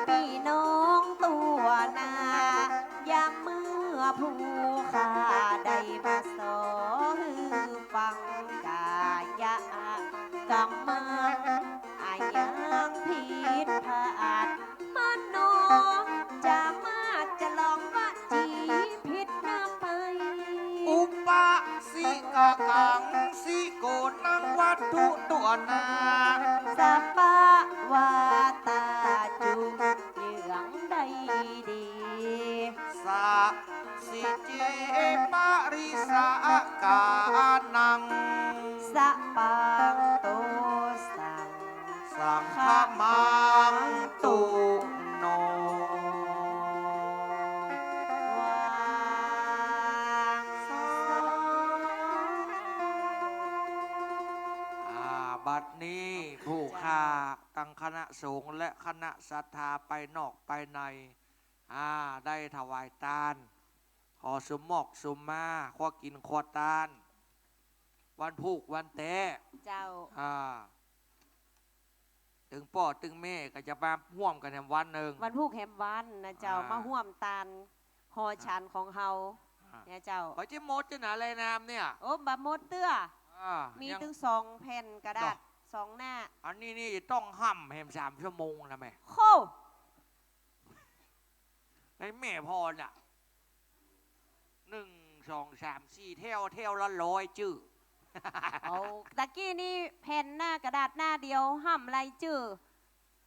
ปี้น้องตั๋วนา ยามเมื่อผู้ข้าได้มาสอหื้อฟัง ก๋ายะกำมังอะยังผิดพลาด มโนจะมาจะลองวจีผิดนะไป อุปะสิกะกังสิโกนังวัตถุตั๋วนา สะปะวาตาจุ่งเยืองได้ดี สะสิเจปะริสะกานัง สะปังโตสัง สังฆะมังตุโน คณะสงฆ์และคณะศรัทธาภายนอกภายใน อ่า ได้ถวายตาน ขอสุมมอกสุมมา ครัวกิ๋นครัวตาน วันพูกวันแต๊ เจ้า อ่า ตึงป้อตึงแม่ก็จะมาฮ่วมกั๋นแหมวันนึ่ง วันพูกแหมวันนะเจ้า อ่า มาฮ่วมตานหอฉันของเฮา อ่า เนี่ยเจ้า บ่จะหมดจะหนาแลน้ำเนี่ย โอ้ บ่หมดเตื้อ อ่า มี ยัง ตึงสองแผ่นกระดาษ เนาะ สองหน้า อันนี้นี่ต้องฮ่ำแหมสามชั่วโมงนะแม่ โค่ ไอ้แม่พรน่ะ หนึ่ง สอง สาม สี่ แถว แถวละร้อยจื้อ เอา ตะกี้นี่แผ่นหน้ากระดาษหน้าเดียว ฮ่ำรายจื้อ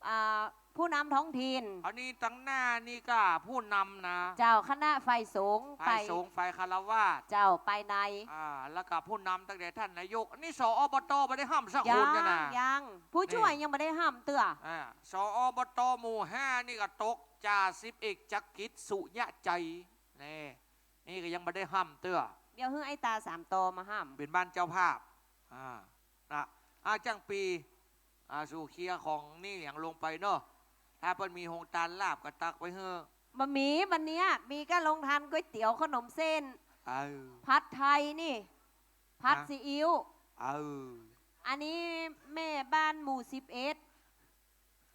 อ่า ผู้นำท้องถิ่น อันนี้ตังหน้านี่ก็ผู้นำนะ เจ้า คณะฝ่ายสงฆ์ ฝ่าย ฝ่ายสงฆ์ ฝ่ายฆราวาส เจ้า ภายใน อ่า แล้วก็ผู้นำตั้งแต่ท่านนายก อันนี้ ส อบต บ่ได้ฮ่ำสักคนเนี่ยนะ ยัง ยัง ผู้ช่วย นี่ ยังบ่ได้ฮ่ำเตื้อ อ่า ส อบต หมู่ห้านี่ก็ตก จ่าสิบเอกจักริด สุยะใจ แน่ นี่ก็ยังบ่ได้ฮ่ำเตื้อ เดี๋ยวหื้อไอ้ต๋าสามตอมาฮ่ำ เป๋นบ้านเจ้าภาพ อ่า นะ อ่า จั้งปี้ อ่า สู่เคลียร์ของนี่เหลียงลงไปเนาะ ถ้าเปิ้นมีโฮงตานลาบก็ตักไปหื้อ บ่มี วันเนี้ยมีก้าโฮงตานก๋วยเตี๋ยว ขนมเส้น เออ ผัดไทยนี่ ผัด ฮะ ซีอิ๊ว เออ อันนี้แม่บ้านหมู่สิบเอ็ด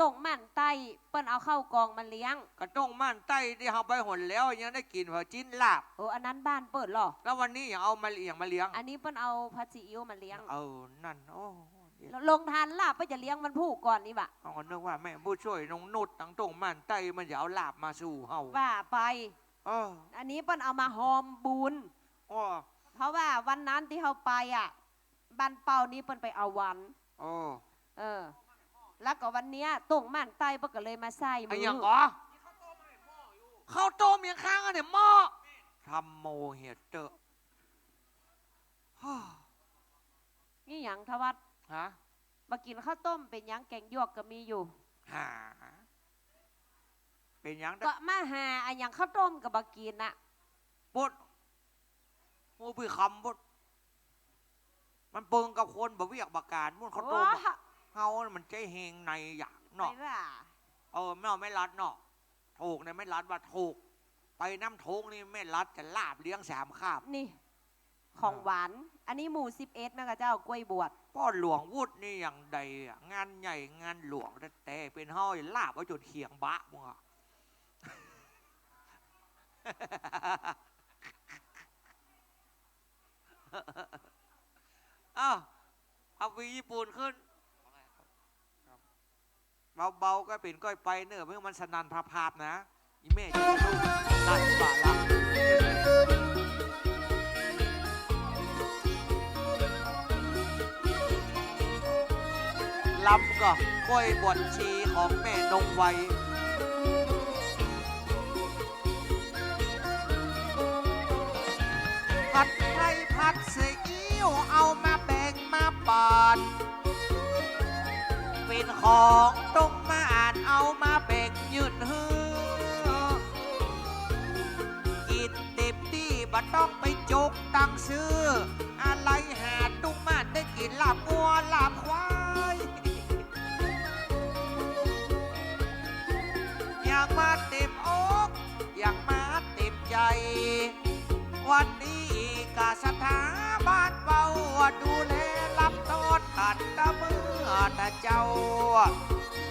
ต้งม่านใต้ เปิ้นเอาข้าวกล่องมาเลี้ยง ก็ต้งม่านใต้ตี้เฮาไปหนแล้ว ยังได้กิ๋นหัวจิ๊นลาบ โอ้ อันนั้นบ้านเปิ้นเหรอ แล้ววันนี้ยังเอามา หยังมาเลี้ยง อันนี้เปิ้นเอาผัดซีอิ๊วมาเลี้ยง เออ นั่น โอ้ โฮงตานลาบเปิ้นจะเลี้ยงวันพูกก่อนนี่หว่า เฮาก็นึกว่าแม่ผู้ช่วยนงนุชตังต้งม่านใต้มันจะเอาลาบมาสู่เฮา ว่าไป เออ อันนี้เปิ้นเอามาฮอมบุญ อ้อ เพราะว่าวันนั้นตี้เฮาไปอะ บ้านเป้านี่เปิ้นไปเอาหวัน โอ้ เออ แล้วก็วันเนี้ยต้งม่านใต้เปิ้นก็เลยมาใส่ อะ มื้อ หยังก่อ ข้าวต้มยังค้างอันเนี่ยหม้อ ธัมโม เหียเต๊อะ ฮ่า นี่หยังทวัฒน์ ฮะ บ่กิ๋นข้าวต้มเป๋นหยัง แก๋งหยวกก็มีอยู่ หา เป๋นหยัง ก็มาหาอะหยัง ข้าวต้มก็บ่กิ๋นน่ะ ปด โอ้ ปี้คำปด มันเปิงกับคนบ่เวียกบ่ก๋าน มุ่นข้าวต้มอะ ว้า เฮามันใจ๊เฮงในอยากเนาะ ไปว่า เออ แม่ แม่รัฐเนาะ ถูกเนี่ย แม่รัฐว่าถูก ไปน้ำโท้งนี่แม่รัฐจะลาบเลี้ยงสามคาบ นี่ ของหวาน อันนี้หมู่สิบเอ็ดนะกะเจ้า กล้วยบวช ป้อหลวงวุฒินี่อย่างใดอะ งานใหญ่งานหลวงแต๊ๆ เป๋นเฮาลาบเอาจ๋นเขียงบะมึงอะ เอ้า เอาวีญี่ปุ่นขึ้น เบาๆ ก้อยเป๋นก้อยไปเน่อ เมื่อมันสนั่นพาพาบนะ อีแม่จะลูกดันบาละ ลำก่อ กล้วยบวชชีของแม่นงไว ผัดไทยผัดซีอิ๊วเอามาแบ่งมาปาด เป๋นของต้งม่านเอามาแบ่งยื่นหื้อ กิ๋นเต็มตี้บ่ต้องไปจกตังค์ซื้อ อะไรหาต้งม่านได้กิ๋นลาบงัวลาบควาย อย่างมาเต็มอก อย่างมาเต็มใจ๋ วันนี้กะศรัทธาบ้านเป้า ดูแลรับต้อนขันตะเมื่อตะเจ้า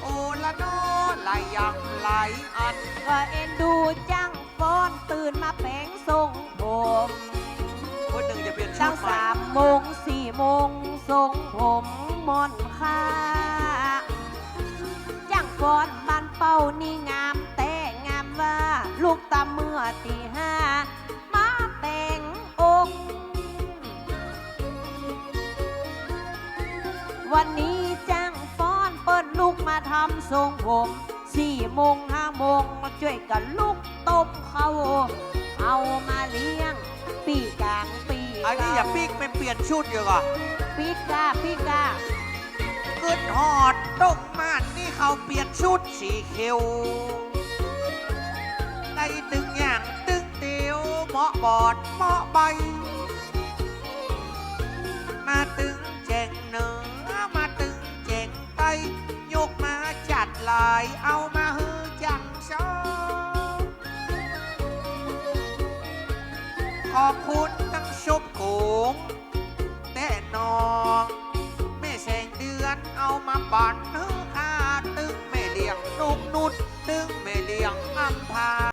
โอละน้อหลายอย่างหลายอัน ก็เอ็นดูจ้างฟ้อนตื่นมาแป๋งทรงผม คนหนึ่งจะเปลี่ยนชุดใหม่ ตั้งสามโมงสี่โมงทรงผมม่อนค่า จ้างฟ้อนบ้านเป้านี่งามแต๊งามว่า ลุกตะเมื่อตี๋ห้า มาแป๋งองค์ วันนี้จ้างฟ้อนเปิ้นลุกมาทำทรงผม สี่โมงห้าโมงมาจ้วยกั๋นลุกต้มข้าว เอามาเลี้ยงปี้ก๋างปี้ อันนี้อย่าปิ๊กไปเปลี่ยนชุดอยู่ก่อ ปิ๊กก้า ปิ๊กก้า กึ๊ดฮอดต้งม่านนี่เขาเปลี่ยนชุดสีเขียว ได้ตึงอย่างตึงเตียว เหมาะบอดเหมาะใบ มาตึงแจ่งเหนือ มาตึงแจ่งใต้ ยกมา ายเอามาหื้อจังเจ้า ขอบคุณตังชุบกุ๋งแต๊น้อง แม่แสงเดือนเอามาปั๋นหื้อข้า ตึงแม่เลี้ยงนกนุช ตึงแม่เลี้ยงอำพา